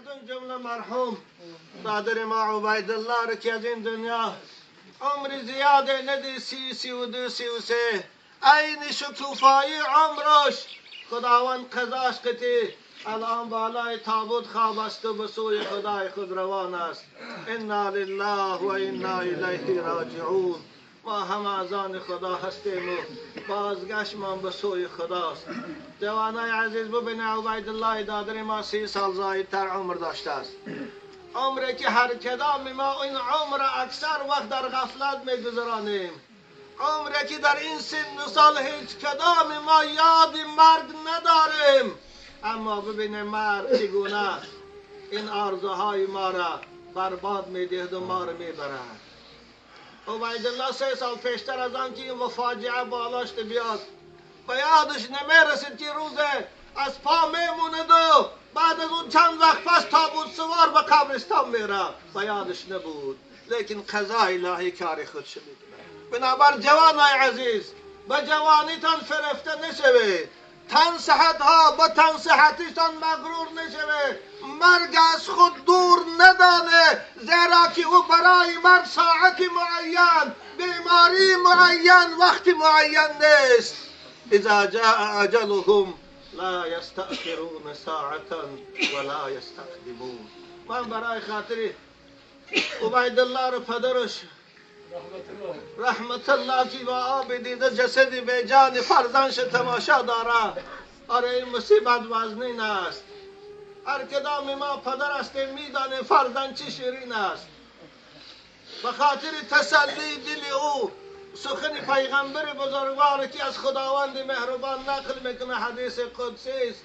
از اون جمله مرحوم دادر ما عبیدالله رو که از این دنیا عمر زیاده ندی، 30، 32، 33، عین شکوفایی عمرش خداوند قضاش قطی الان بالای تابوت خواب است و به سوی خدای خود روان است. انا لله و انا الیه راجعون. ما همه از آن خدا هستیم و بازگشتمان به سوی خداست. جوانای عزیز، ببینه عبیدالله دادر ما 30 سال زایدتر عمر داشته است، عمری که هر کدام ما این عمر اکثر وقت در غفلت میگذرانیم، عمری که در این سن و سال هیچ کدام ما یاد مرگ نداریم. اما ببینه مرگ چگونه این آرزوهای ما را برباد میدهد و ما را میبرد. عبیدالله 3 سال پیشتر از آن که این فاجعه بالاشت بیاد، به یادش نمیرسید که روز از پا میموند و بعد از اون چند وقت پس تابوت سوار به قبرستان میره. به یادش نبود، لیکن قضا الهی کار خودش میکنه. بنابر جوانای عزیز، به جوانیتان فرفته نشوید، تن صحت ها با تن صحتیتان مغرور نشوید، مرگ از خود دور ندانه، زیرا که او برای مرگ ساعت معین، بیماری معین، وقت معین نیست. اذا جاء اجلهم لا یستأخرون ساعتا ولا یستقدمون. من برای خاطر عبیدالله رو پدرش رحمت الله که با آب دیده جسد به جان فرزندش تماشا داره. آره این مصیبت وزنین است. هر کدام ما پدر هستیم میدانیم فرزند چی شیرین است. به خاطر تسلی دل او سخن پیغمبر بزرگوار که از خداوند مهربان نقل میکنه، حدیث قدسی است،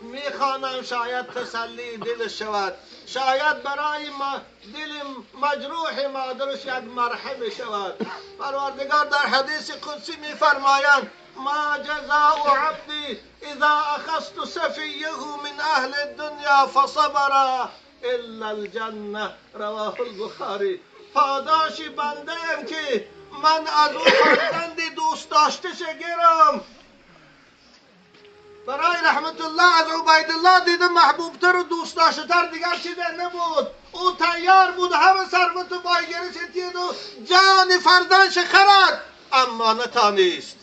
میخوانم شاید تسلی دل شود، شاید برای ما دل مجروح مادرش یک مرحم شود. پروردگار در حدیث قدسی میفرمایند ما جزاء عبدی اذا اخذت صفیه من اهل الدنیا فصبر الا الجنه، رواه البخاری. پاداش بنده ام که من از او فرزند دوست داشته گیرم. برای رحمت الله از عبیدالله دیده محبوبتر و دوست داشته تر دیگر چیزی نبود. او تیار بود همه ثروت و بایگری ستید و جان فرزندش خرد، اما نتانیست.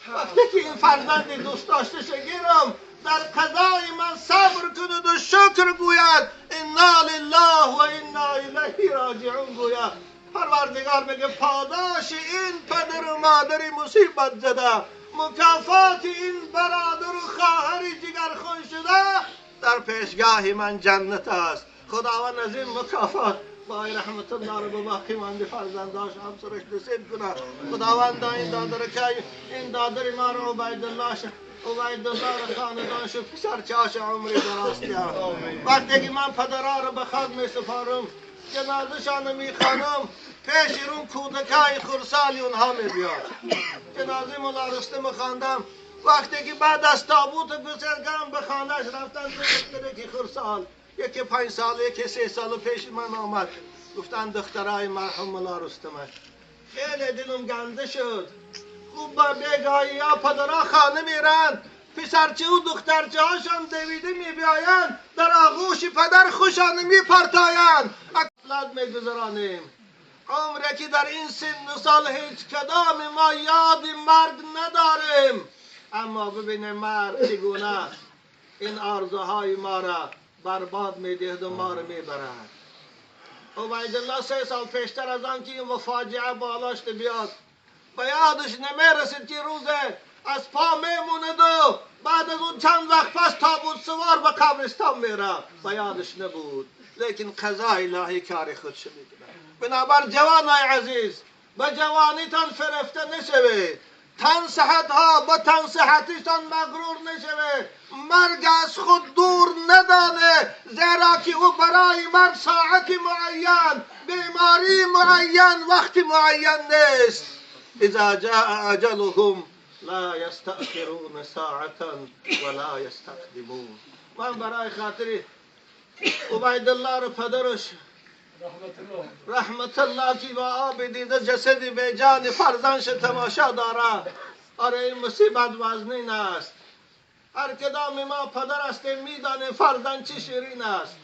وقتی که این فرزند دوست داشته گیرم در قضای من صبر کند و شکر گوید، انا لله و انا الیه راجعون گوید. پروردگار میگه پاداش این پدر و مادر مصیبت زده، مکافات این برادر و خواهر جگرخون شده در پیشگاه من جنت است. خداوند از این مکافات بای رحمت الله رو به باقی مانده فرزنداش همسرش نصیب کنه. خداوند این دادر که این دادر ما رو عبیدالله عبیدالله رو خاندانش و پسرچاش عمری دراز کرد. وقتی که من پدرها رو به خاک می سپارم، جنازه‌شان میخوانم، پیش رون کودکای خرسالی اونها میبیاد. جنازه مولا رستم خواندم، وقتی که بعد از تابوت گسل کردم به خانه‌اش رفتن، دو دختره که خرسال، یکی 5 ساله یکی 3 ساله پیش من آمد، گفتن دخترای مرحوم مولا رستم. خیلی دلم گنده شد. خوب با بیگاهی ها پدرها خانه میرن، پسرچه و دخترچه هاشان دویده میبیایند، در آغوش پدر خوشان میپرتایند. غفلت میگذرانیم، عمری که در این سن و سال هیچ کدام ما یاد مرگ نداریم. اما ببینه مرگ چگونه این آرزوهای ما را برباد میدهد و ما را میبرد. عبیدالله 3 سال پیشتر از آن که این فاجعه بالاشت بیاد، به یادش نمیرسید که روز از پا میموند و بعد از اون چند وقت پس تابوت سوار به قبرستان میره. به یادش نبود، لیکن قضا الهی کار خودش میکنه. بنابر جوانای عزیز، به جوانیتان فرفته نشوید، تن صحت ها با تن صحتیتان مغرور نشوید، مرگ از خود دور ندانه، زیرا که او برای مرگ ساعت معین، بیماری معین، وقت معین نیست. اذا جاء اجلهم لا یستأخرون ساعتا ولا یستقدمون. من برای خاطر عبیدالله رو پدرش رحمت الله که با آب دیده جسد به جان فرزندش تماشا داره. آره این مصیبت وزنین است. هر کدام ما پدر هستیم میدانیم فرزند چی شیرین است.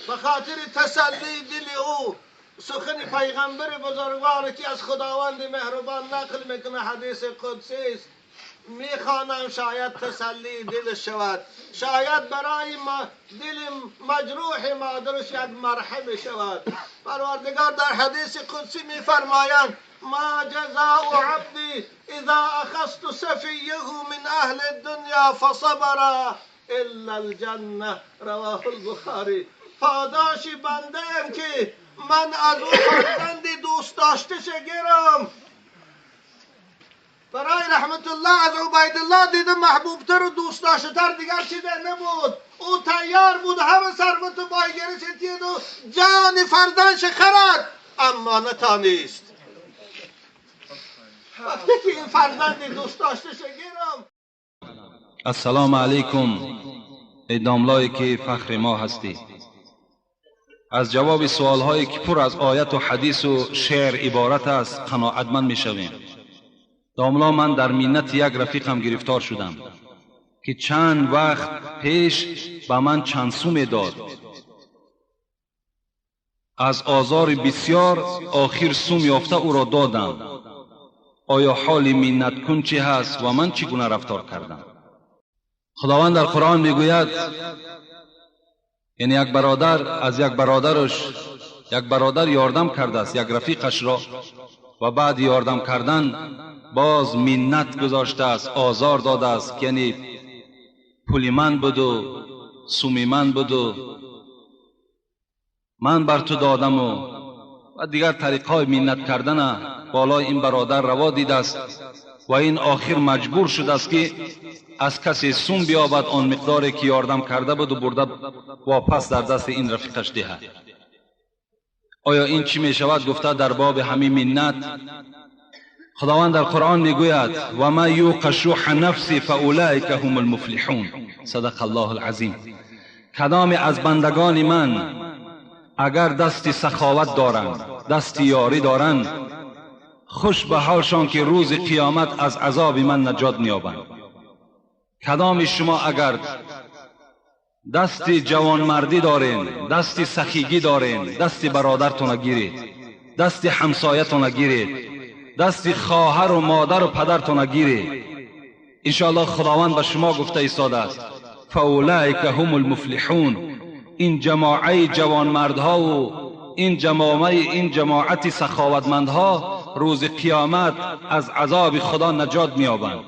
به خاطر تسلی دل او سخن پیغمبر بزرگوار که از خداوند مهربان نقل میکنه، حدیث قدسی است، میخوانم شاید تسلی دل شود، شاید برای ما دل مجروح مادرش یک مرحم شود. پروردگار در حدیث قدسی میفرمایند ما جزاء عبدی اذا اخذت صفیه من اهل الدنیا فصبر الا الجنه، رواه البخاری. پاداش بنده ام که من از او فرزند دوست داشته گیرم. برای رحمت الله از عبیدالله دیدم محبوبتر و دوست داشته تر دیگر چیزی نبود. او تیار بود همه ثروت و بایگری ستید و جان فرزندش خرد، اما نتانیست. وقتی که این فرزند دوست داشته گیرم. السلام علیکم ای داملایی که فخر ما هستی. از جواب سوالهایی که پر از آیت و حدیث و شعر عبارت است قناعتمند میشویم. داملا من در منت یک رفیقم گرفتار شدم که چند وقت پیش به من چند سو داد. از آزار بسیار آخر سوم یافته او را دادم. آیا حال منت کن چی هست و من چگونه رفتار کردم؟ خداوند در قرآن میگوید، یعنی یک برادر از یک برادرش، یک برادر یاردم کرده است یک رفیقش را و بعد یاردم کردن باز منت گذاشته است، آزار داده است که یعنی پولی من بود و سومی من بود و من بر تو دادم و دیگر طریقهای منت کردن بالای این برادر روا دیده است و این آخر مجبور شده است که از کسی سوم بیابد آن مقداری که یاردم کرده بود و برده واپس در دست این رفیقش دهد. آیا این چی می شود؟ گفته در باب همین منت خداوند در قرآن میگوید و ما یوق شح نفسی فاولئک هم المفلحون، صدق الله العظیم. کدام از بندگان من اگر دست سخاوت دارند، دست یاری دارند، خوش به حالشان که روز قیامت از عذاب من نجات می‌یابند. کدام شما اگر دست جوانمردی دارین، دست سخیگی دارین، دست برادرتون گیرید، دست همسایتون گیرید، دست خواهر و مادر و پدرتون گیرید، انشاءالله خداوند به شما گفته ایستاده است فاولئک هم المفلحون. این جماعه جوانمردها و این جماعت سخاوتمندها روز قیامت از عذاب خدا نجات می‌یابند.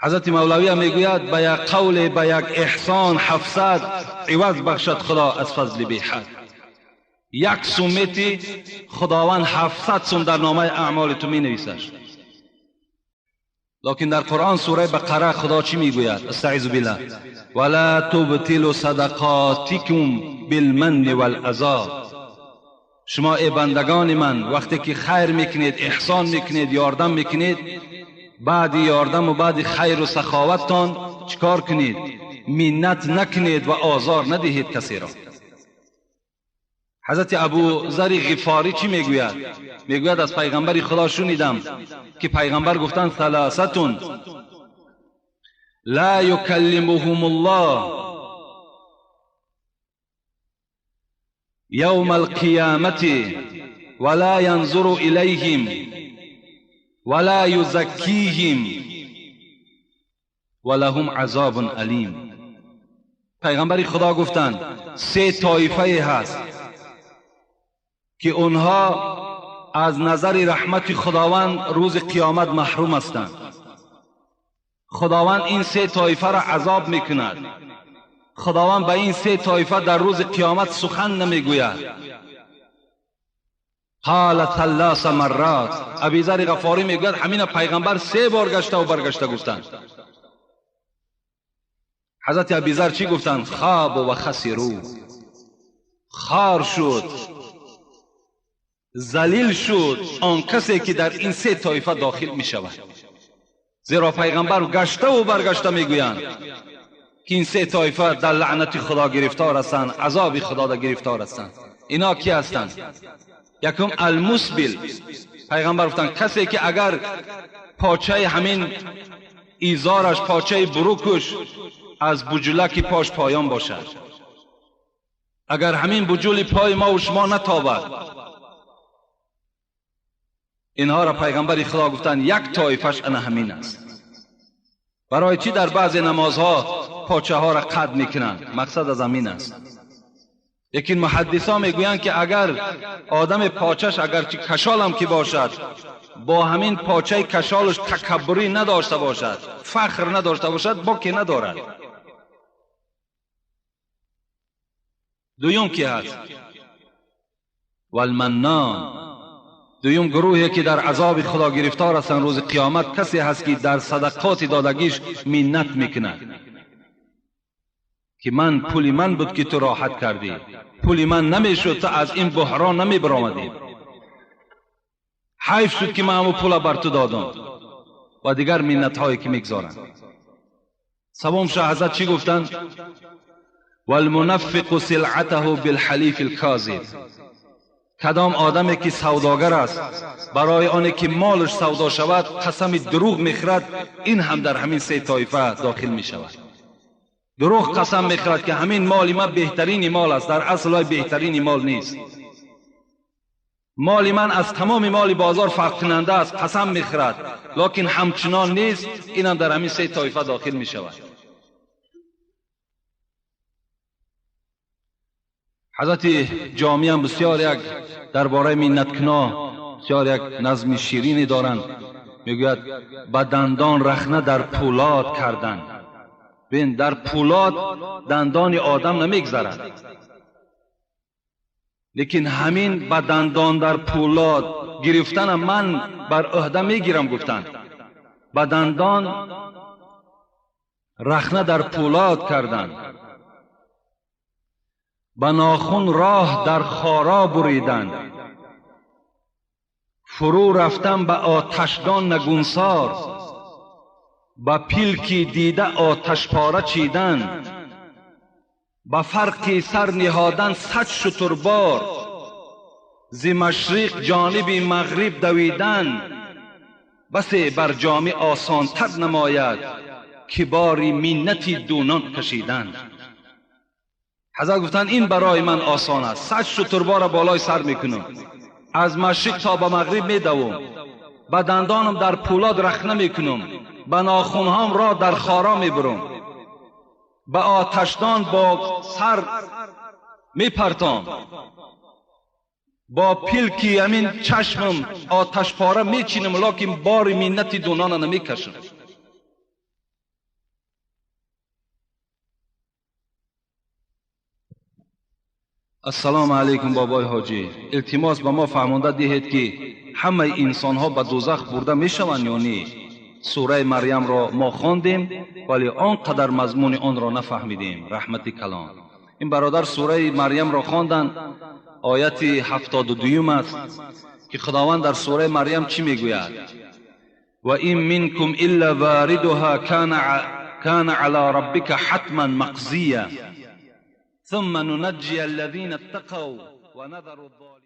حضرت مولوی میگوید به یک قول به یک احسان 700 عوض بخشد خدا از فضل بی حد. یک سومتی خداوند 700 سوم در نامه اعمال تو می نویسش. لکن در قرآن سوره بقره خدا چی میگوید؟ استعیذ بالله ولا تبطلوا صدقاتکم بالمن والاذى. شما ای بندگان من وقتی که خیر میکنید، احسان میکنید، یاردم میکنید، بعد یاردم و بعد خیر و سخاوتتان چیکار کنید؟ منت نکنید و آزار ندهید کسی را. حضرت ابو ذر غفاری چی میگوید؟ میگوید از پیغمبر خدا شنیدم که پیغمبر گفتند ثلاثه لا یکلمهم الله یوم القیامة ولا ینظر الیهم ولا یزکیهم ولهم عذاب الیم. پیغمبر خدا گفتند سه طایفه هست که اونها از نظر رحمت خداوند روز قیامت محروم هستند. خداوند این سه طایفه را عذاب میکند. خداوند به این سه طایفه در روز قیامت سخن نمیگوید. قال ثلاث مرات. ابی ذر غفاری میگوید همین پیغمبر سه بار گشته و برگشته گفتند. حضرت ابی ذر چی گفتند؟ خواب و خسرو، خار شد، ذلیل شد آن کسی که در این سه طایفه داخل می شود. زیرا پیغمبر گشته و برگشته میگویند که این سه طایفه در لعنت خدا گرفتار هستند، عذاب خدا در گرفتار هستند. اینا کی هستند؟ یکم المسبل. پیغمبر گفتند کسی که اگر پاچه همین ایزارش پاچه بروکش از بجولک پاش پایان باشد. اگر همین بجول پای ما و شما نتابد، اینها را پیغمبر خدا گفتن یک طایفش انا همین است. برای چی در بعضی نمازها پاچه ها را قد میکنند؟ مقصد از همین است. لیکن محدثا میگویند که اگر آدم پاچش اگرچه کشال هم که باشد، با همین پاچه کشالش تکبری نداشته باشد، فخر نداشته باشد، باکی ندارد. دویم کی هست؟ والمنان. دویم گروهی که در عذاب خدا گرفتار هستند روز قیامت، کسی هست که در صدقات دادگیش منت میکند که من پول من بود که تو راحت کردی، پول من نمیشد تو از این بحران نمی برآمدی، حیف شد که من همون پول بر تو دادم، و دیگر منت هایی که میگذارند. سوم شه حضرت چی گفتند؟ والمنفق سلعته بالحلیف الکاذب. کدام آدمی که سوداگر است برای آنی که مالش سودا شود قسم دروغ میخورد، این هم در همین سه طایفه داخل میشود. دروغ قسم میخورد که همین مال من بهترین مال است، در اصل بهترین مال نیست، مال من از تمام مال بازار فرق کننده است، قسم میخورد لکن همچنان نیست، این هم در همین سه طایفه داخل میشود. حضرت جامی هم بسیار یک درباره منتکنا بسیار یک نظم شیرینی دارند. میگوید به دندان رخنه در پولاد کردن. ببین در پولاد دندان آدم نمیگذرد، لیکن همین به دندان در پولاد گرفتن من بر عهده میگیرم. گفتن به دندان رخنه در پولاد کردن، به ناخن راه در خارا بریدن، فرو رفتن به آتشدان نگونسار، به پیلکی دیده آتش پاره چیدن، به فرقی سر نهادن 100 شتربار، ز مشرق جانب مغرب دویدن، بسی بر جامه آسانتر نماید که باری منتی دونان کشیدن. حضرت گفتن این برای من آسان است، 100 شتربار بالای سر میکنم، از مشرق تا به مغرب میدوم، به دندانم در پولاد رخنه میکنم، به ناخنهام را در خارا میبرم، به آتشدان با سر میپرتام، با پیلکی همین چشمم آتش پاره میچینم، لکن بار منت دونان نمیکشم. السلام علیکم بابای حاجی، التماس به ما فهمانده دهید که همه انسان ها به دوزخ برده میشوند یا نه؟ سوره مریم را ما خواندیم ولی آنقدر مضمون آن را نفهمیدیم. رحمت کلان. این برادر سوره مریم را خواندند، آیت 72 است که خداوند در سوره مریم چی میگوید؟ و این منکم الا واردها کان علی ربک حتما مقضیا ثم ننجی الذین اتقوا ونذر الظالمین.